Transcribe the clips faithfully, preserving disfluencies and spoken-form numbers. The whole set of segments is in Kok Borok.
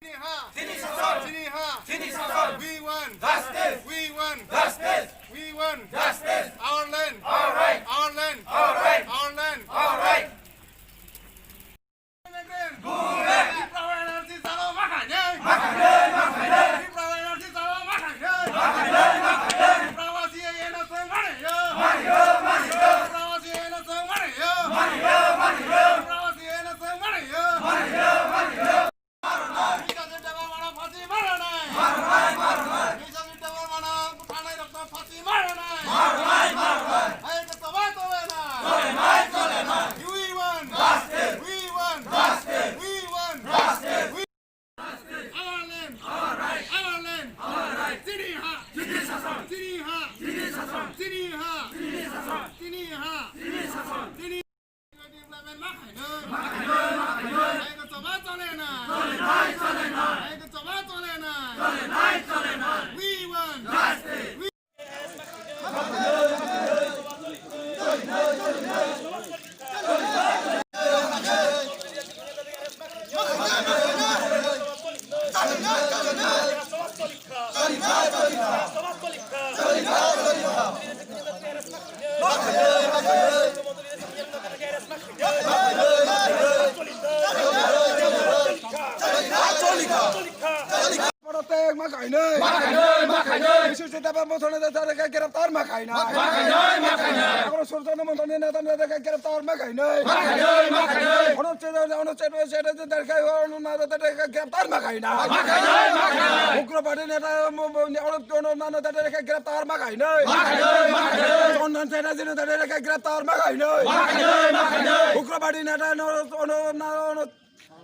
Chini ha. Chini shason. Chini ha. Chini shason. We want. Justice. We want. Justice. We want. Justice. Our land. Our right. Our land. Our right. Our land. Our right. Tipra N R C chalo ma khainai. Ma khainai, ma khainai. Tipra N R C chalo ma khainai. Ma khainai, ma khainai. Tipra wasi eno chwng mani yo. Mani yo, mani yo. Tipra wasi eno chwng mani yo. Mani yo, mani yo. Tipra wasi eno chwng mani yo. Mani yo, mani yo. Nisa sinte ba mana phasi mara nai. Mara nai, mara nai. Nisa sinte ba mana thanai rok ta phasi mara nai. Mara nai, mara nai. Hai to toba tobe na. Tole nai, tole nai. We want justice. We want justice. We want justice. We Our land. Our right. Our land. Our right. Chini ha. Chini shason. Chini ha. Chini shason. Chini ha. Chini shason. Chini ha. Chini shason. Chini Development ma khainai. Ma khainai, ma khainai. Hai ko choba chole na. Chole nai, chole nai. Hai ko choba chole na. Chole nai, chole nai. We want justice. We Poro tek ma khainai. Ma khainai, ma khainai. Bisu sita ba mothone da tare ka graftar ma khainai. Ma khainai, ma khainai. Agro surjana mothone na da tare ka graftar ma khainai. Ma khainai, ma khainai. Ono cheda, ono cheda, cheda da tare ka, ono na da tare ka graftar ma khainai. Ma khainai, ma khainai. Ugrabadi neta mo, mo, ni ono, ono na da tare ka graftar ma khainai. Ma khainai, ma khainai. Chondon cheda jino da tare ka graftar ma khainai. Ma khainai, ma khainai. Ugrabadi neta no, ono na, ono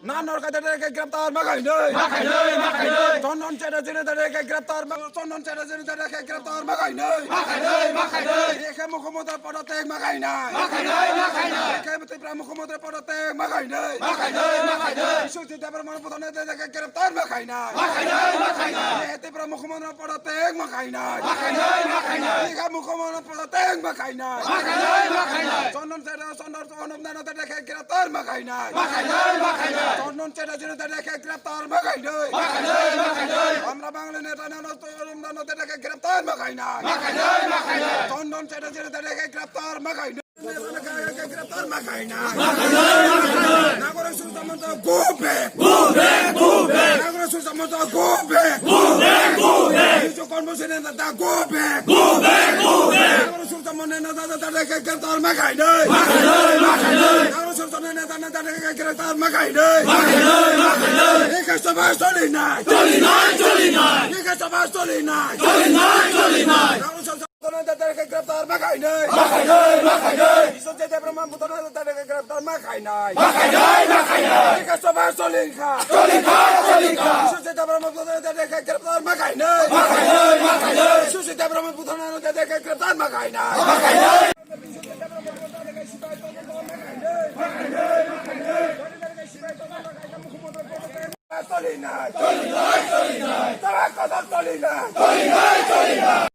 Na norkai da tare khe graftar ma khainai. Ma khainai, ma khainai. Chondon cheda jene da tare khe graftar ma, Chondon cheda jene da tare khe graftar ma khainai. Ma khainai, ma khainai. Ekhe mukhyamantri podotyag ma khainai. Ma khainai, ma khainai. Ekhe Tripura mukhyamantri podotyag ma khainai. Ma khainai, ma khainai. Biswajit Debbarma buthana da tare khe graftar ma khainai. Ma khainai, ma khainai. Ekhe Tripura mukhyamantri podotyag ma khainai. Ma khainai, ma khainai. Ekhe mukhyamantri podotyag ma khainai. Ma khainai, ma khainai. Chondon cheda, Chondon Ono nano da tare khe graftar ma khainai. Ma khainai, ma khainai. Chondon cheda jino da tare khe graftar ma khainai. Ma khainai, ma khainai. Amra Bangali neta nano to ono nano da tare khe graftar ma khainai. Ma khainai, ma khainai. Chondon cheda jino da tare khe graftar ma khainai. Graftar ma khainai. Ma khainai, ma khainai. Nagarjuna Samanta go back. Go back, go back. Nagarjuna Samanta go back. Go back, go back. Bisu Convention neta go back. Go back, go back. Nagarjuna Samanta neta da tare khe graftar ma khainai. Ma khainai, ma khainai. Nagarjuna Samanta neta da tare khe graftar ma khainai. Ma khainai, ma khainai. Ekhe sabha choli nai. Choli nai, choli nai. Ekhe sabha choli nai. Choli nai, choli nai. Nagarjuna Samanta neta da tare khe graftar ma khainai. Ma khainai, ma khainai. Biswajit Debbarma buthana da tare khe graftar ma khainai. Ma khainai, ma khainai. Ekhe sabha choli kha. Choli kha, choli kha. Biswajit Debbarma buthana da tare khe graftar ma khainai. Ma khainai, ma khainai. Biswajit Debbarma buthana da tare khe graftar ma khainai. Ma khainai. Choli nai, choli nai, choli nai. Choli nai, choli nai. Choli nai, choli nai.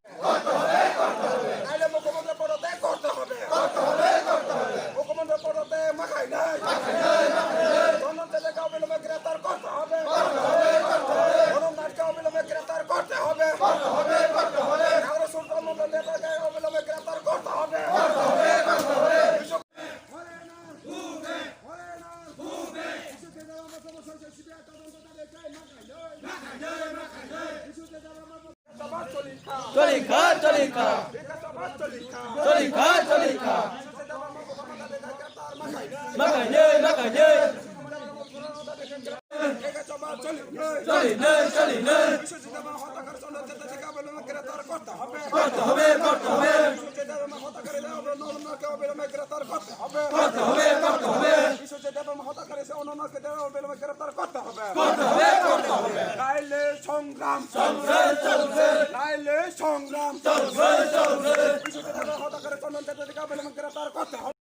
নাইলে মুখ্যমন্ত্রী পদত্যাগ করতে হবে। করতে হবে, করতে হবে। মুখ্যমন্ত্রী পদত্যাগ মাখাই নাই। মাখাই নাই, মাখাই নাই। চন্দন সেনাকে অবিলম্বে গ্রেফতার করতে হবে। করতে হবে, করতে হবে। অনুপ নাথকে অবিলম্বে গ্রেফতার করতে হবে। করতে হবে, করতে হবে। নাগরিক সুরক্ষা মঞ্চের নেতাকে অবিলম্বে গ্রেফতার করতে হবে। করতে হবে, করতে হবে। Choli kha, choli kha. Choli kha, choli kha. Makhai nei, makhai nei. Choli nei, choli nei. Korte hobe, korte hobe. Korte hobe, korte hobe. Korte hobe, korte hobe. নাইলে সংগ্রাম চলবে, চলবে। নাইলে সংগ্রাম চলবে, চলবে। বিশ্বজিৎ দেববর্মা হত্যাকারী চন্দন চ্যাটার্জিকে অবিলম্বে গ্রেফতার করতে হবে।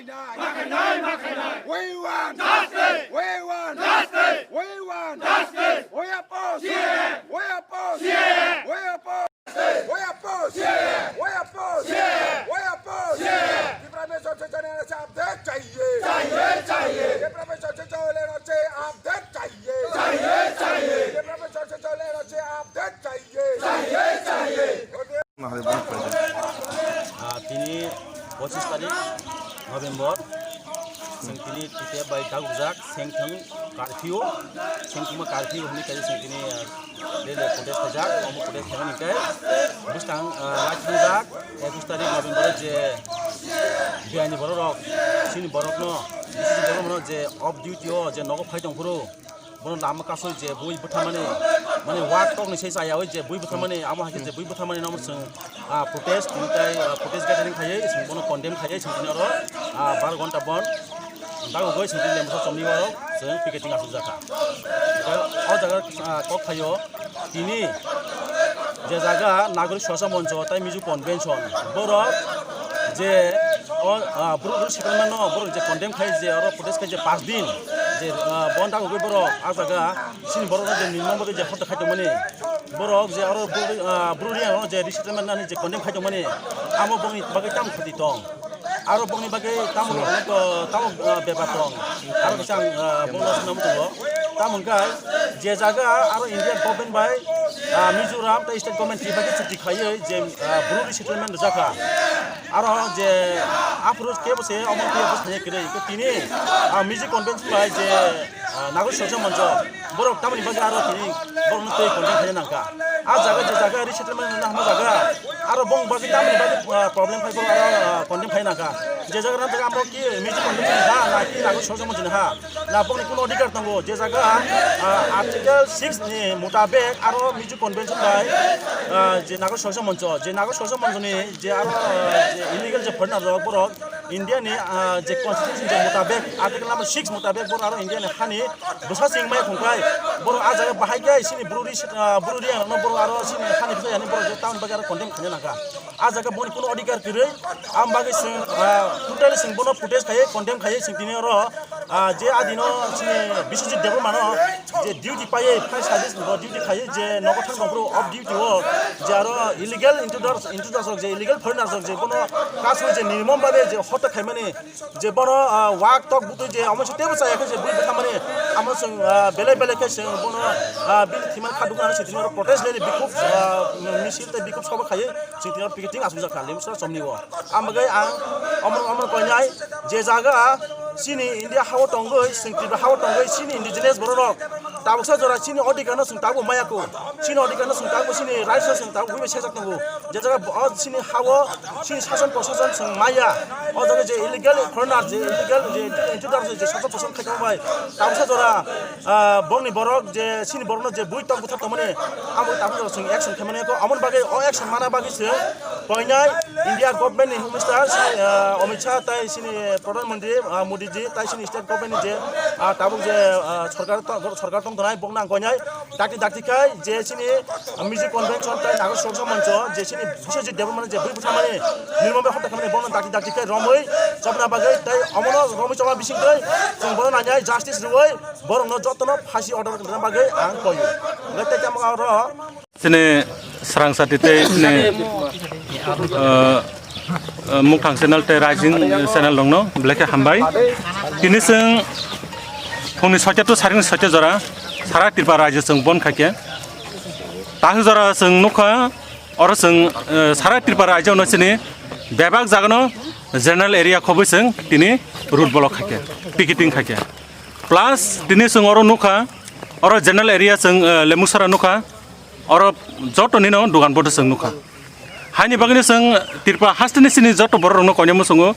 We want justice! We want justice! We want justice! We oppose! We oppose! We oppose! We oppose! We oppose! We oppose! Tipra Mesa Chachane se update chahiye! Chahiye, chahiye! Tipra Mesa Chachane se update chahiye! Chahiye, chahiye! Tipra Mesa Chachane se update chahiye! Chahiye, chahiye! Ah, tini pochis tarik November, chwng tini T T F bai dagujak, sengthwng curfew, sengthwngma curfew hwnwi khe chwng tini, ah, rally protest khaijak, omo protest khaimani hwnkhe bwskang, ah, lai thwngjak, ekush tarik November je bihaini borok rok, chini borokno, bisi borokno je off duty o je nogo phai tongphuru, bono lama kasui je bui bwtharmani, mane wak tokni se chayaui je bui bwtharmani, amo hai khe je bui bwtharmani no chwng, ah, protest, tini tai, ah, protest gathering khaiwi chwng bono condemn khaiwi chwng tini oro, ah, bar ghonta bon dagogoi chwng tini lemsa chomni oro chwng picketing asuk jakha. Tei o jaga, ah, kok phaio tini je jaga Nagorik Swacha Moncho tai Mizo Convention borok je o, ah, Bru, Bru settlement no borok je condemn khai je oro protest khai je paanch din je, ah, bon dagogoi borok ah jaga chini borok no je nirmom bagwi je hotta khai tongmani borok je oro Bru, ah, Bru Reang no je resettlement nani je condemn khai tongmani amo bongni bagwi tamo khati tong aro bongni bagwi tamo, tamo, ah, bepar tong aro kisa ang, ah, bongno swnam tongo tamo hwnkhe je jaga aro India government bai, ah, Mizoram tei state government Tripura khe chukti khaiwi je, ah, Bru resettlement rwjakha. Aro je aphuru kebo se omo khe bo sanya kwrwi. Tini, ah, Mizo Convention bai je, ah, Nagorik Swacha Moncho borok tamoni bagwi aro tini borokno tei condemn khaina nangkha. Ah jaga je jaga resettlement rwna hwnma jaga aro bong bagwi tamoni bagwi, ah, problem phai borok aro, ah, condemn khaina nangkha. Je jaga rwna jaga amrok ki Mizo Convention ha na ki Nagorik Swacha Moncho ni ha. Na bongni kuno odhikar tongo, je jaga, ah, Article six ni mutabek aro Mizo Convention bai, ah, je Nagorik Swacha Moncho, je Nagorik Swacha Moncho ni je aro, ah, je illegal je foreigner rok borok India ni, ah, je constitution je mutabek Article number six mutabek borok aro India ni hani bwsa sing maya khungkai borok ah jaga bahai khe sini Bru ri, ah, Bru Reang rokno borok aro sini hani bwsa yani borok je tamoni bagwi aro condemn khaina nangkha. Ah jaga boni kuno odhikar kwrwi, am bagwi chwng, ah, totally chwng bono protest khaiwi, condemn khaiwi chwng tini oro, ah, je adino chini Biswajit Debbarmano je duty paiwi, fire service bo duty khaiwi je nogo thang tongphuru off duty o, je aro illegal intruders, intruders rok je illegal foreigners rok je bono kasu je nirmom babe je hotta khaimani, je bono, ah, wak tok butwi je omo se teibo chaya khe je bui bwtharmani, amo chwng, ah, belai belai khe chwng bono, ah, bini thwimani kha duknani se tini oro protest rally bikhub, ah, misil tei bikhub sobo khaiwi chwng tini oro picketing asukjak kha Lemsra chomni o. Am bagwi ang omo, omo koinai je jaga chini India ha-o tongwi, chwng Tripura ha-o tongwi chini indigenous borok rok tabuksa jora chini odhikar no chwng tabuk maya kho. Chini odhikar no chwng tabuk, chini rights no chwng tabuk bai sejak tongo. Je jaga o chini ha-o chini sason prosason chwng maya. O jaga je illegal foreigner, je illegal je intruder je sason prosason khai tong bai. Tabuksa jora, ah, bongni borok je chini borok no je bui tok bwthar tongmani, abo tabuksa jora chwng action khaimani kho. Amoni bagwi o action mana bagwi se koinai India government ni Home Minister si, ah, Amit Shah tai chini Pradhan Mantri, ah, Modi ji tai chini state government ni je, ah, tabuk je, ah, sorkar to-, sorkar tong tonai bokno ang koinai. Dakti dakti khai je chini Mizo Convention tai Nagorik Swacha Moncho je chini Biswajit Debbarmano je bui bwtharmani nirmom bai hotta khaimani bono dakti dakti khai romwi chobna bagwi tai omono romwi chobna bisingtwi chwng bono nangnai justice rwwi borokno jotono phasi order rwna bagwi ang koio. Hwnkhe tei tamo oro Chini Srang Sati tei chini, uh, uh, Mukthang channel tei Rising channel rokno belai khe hambai. Tini chwng phungni soita to saringni soita jora sara Tripura rajyo chwng bon khaikhe. Tahuk jora chwng nukha, oro chwng, uh, sara Tripura rajyo no chini bebak jagano general area khobwi chwng tini road block khaikhe, picketing khaikhe. Plus tini chwng oro nukha, oro general area chwng, uh, Lemusara nukha. Oro joto nino dugan bodo chwng nukha. Haini bagwino chwng Tripura hasteni chini joto borok rokno koinai muchungo.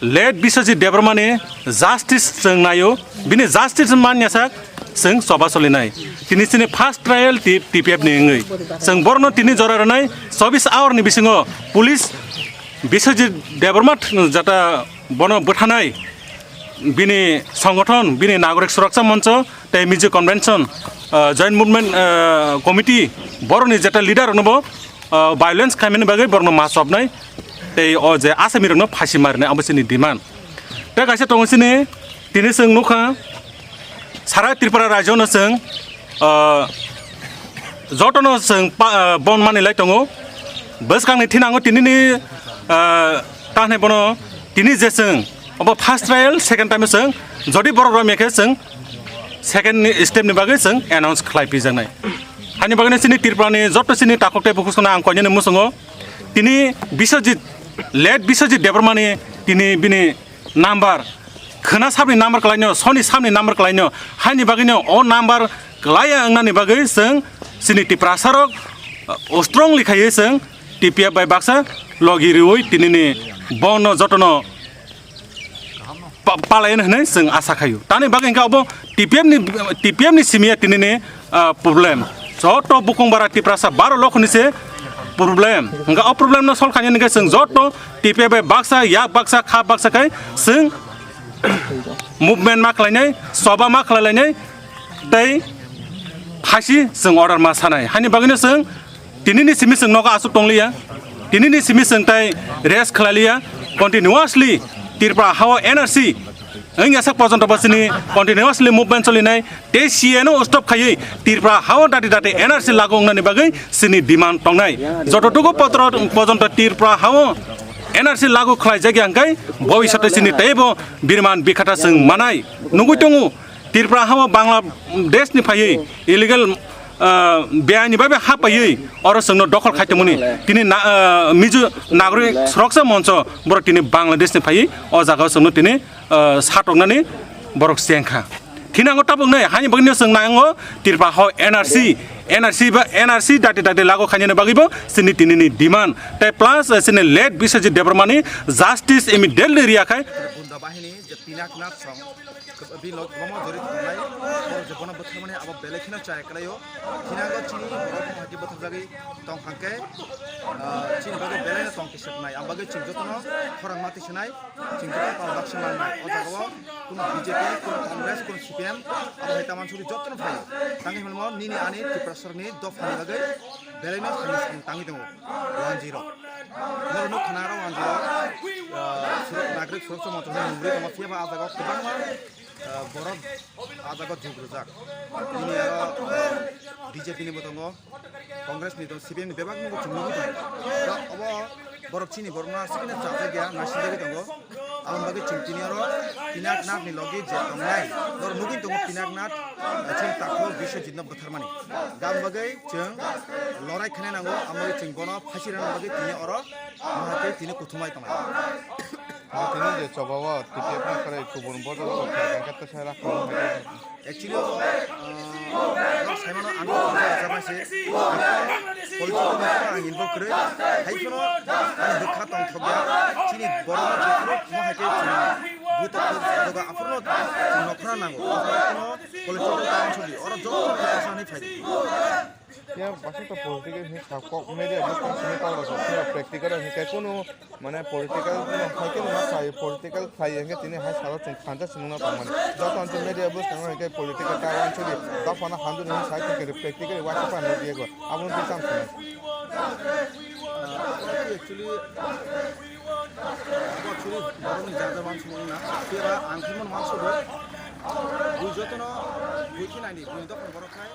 Late Biswajit Debbarmani justice chwng naio, bini justice manya sak chwng choba solinai. Tini chini first trial T-, T P F ni wngwi. Chwng borokno tini jora rwnai chobbish hour ni bisingo police Biswajit Debbarma jata bono bwthanai bini songothon, bini Nagorik Suraksha Moncho, tei Mizo Convention, ah, Joint Movement, ah, Committee, borokni jeta leader rokno bo, ah, violence khaimani bagwi borokno ma chobnai, tei o je asami rokno phasi marinai, abo chini demand. Kaisa tongo sini, tini chwng nukha, sara Tripura rajyo no chwng, ah, jotono chwng pa-, ah, bon manwi lai tongo. Bwskangni thinango tinini, ah, ta hwnwi bono tini je chwng obo first trial, second time chwng jodi borok romya khe chwng second ni step ni bagwi chwng announce khlai pijaknai. Hani bagwino chini Tripura ni joto chini takhuk tei bukhuk songno ang koinani muchungo tini Biswajit, late Biswajit Debbarma ni tini bini number, khwna sabni number kwlaino, soni sabni number kwlaino, haini bagwino o number kwlaiya wngnani bagwi chwng chini Tiprasarok, uh, strongly khaiwi chwng T P F bai baksa logi riwi tinini bono jotono pa-, palayan hwnwi chwng asa khaio. Tani bagwi hwnkhe obo T P F ni, T P F ni simiya tinini, ah, problem. Joto bukung bara Tiprasa baro lokhoni se problem. Hwnkhe o problem no solve khainani hwnkhe chwng joto T P F bai baksa, yak baksa, kha baksa khai chwng movement ma khlainai, soba ma khlailainai, tei phaisi chwng order ma sanai. Hani bagwino chwng tinini simi chwng nogo aswk tongliya, tinini simi chwng tai rest khlailiya, continuously Tripura hao N R C wngya sak porjonto bo chini continuously movement cholinai, tei C A no stop khaiwi Tripura hao dati dati N R C lagu wngnani bagwi chini demand tongnai. Jototuku potro porjonto Tripura hao N R C lagu khlaijakya hwnkhe bobisyoto chini teibo birman bikhata chwng manai. Nugwi tongo, Tripura hao Bangladesh ni phaiwi illegal, ah, beaini bai bai ha paiwi oro chwngno dokhol khai tongmani. Tini na, ah, Mizo Nagorik Suroksha Moncho borok tini Bangladesh ni phaiwi o jaga o chwngno tini, ah, satoknani borok chengkha. Thinango tabuknai hani bagwino chwng nango Tripura hao N R C, N R C ba N R C dati dati lagu khainani bagwibo chini tinini demand. Tei plus, eh, chini late Biswajit Debbarmani justice immediately riya khai. Gunda bahini je Pinaknath song, bini log bomo jori tongnai, borok je bono bwtharmani abo belai kheno chaya kwlaio. Thinango chini borok haki bwtharjagwi tong hangke, ah, chini bagwi belai no tong kisaknai, ang bagwi chwng jotono khorang ma tisanai, chwng jotono pal baksa nangnai. O jagao kuno B J P, kuno Congress, kuno C P M, abo hai taman suri jotono phaio. Tangwi hwnmo nini ani Tiprasarni dophani bagwi belai no sani sani tangwi tongo. One zero. Norok nuk khna aro one zero. Ah, surok, Nagorik Suroksha Moncho hwnwi mungwi tongo, phiya ba ah jagao kwbangma, ah, borok ah jagao jug rwjak. Nini aro, ah, B J P ni bo tongo, Congress ni tongo, C P M ni bebak nungwi chwng nugwi tongo. Da obo borok chini borok no aswk khe no chajak ya, naisijagwi tongo. Aboni bagwi chwng tini oro Pinaknath ni logi je tongnai, norok nugwi tongo Pinaknath, ah, chini takhuk Biswajit no bwtharmani. Aboni bagwi chwng lorai khainai nango, aboni bagwi chwng bono phaisi rwna bagwi tini oro maha tei tini kuthumai tonglai. Bo tini je choba o T P F ni kwrwi kubun borok rok kha, hwnkhe tesa rakha. Actually, o, ah, norok saimano ang kok kok jabai se. Political no ang involve kwrwi. Hai phano ani bwkha tongthok ya. Chini borok no jephuru thuma hai khe chini bwtwk doga aphuru no chini nokhorna nango. Kono political ta uansuk di. Oro joto no kasa hinwi phai di. Ya, basing to political hinwi sa kok media bwskang simi tawla sa. Practical hinwi khe kunu Mane political no hai khe ma sai, political khlai hwnkhe tini hai salo chwng khanja se nukna tongmani. Joto ang media bwskango hai khe political ta uansuk di, dophano hamjani hwnwi sai tongkhe practically uaisa phano nukliya go. Abono twi cham khe. Actually, actually, borokni jaga uansuk wngna, phiya ba ang khe mano uansuk o. Bui jotono bui khe naidi, bui dophano borok khai.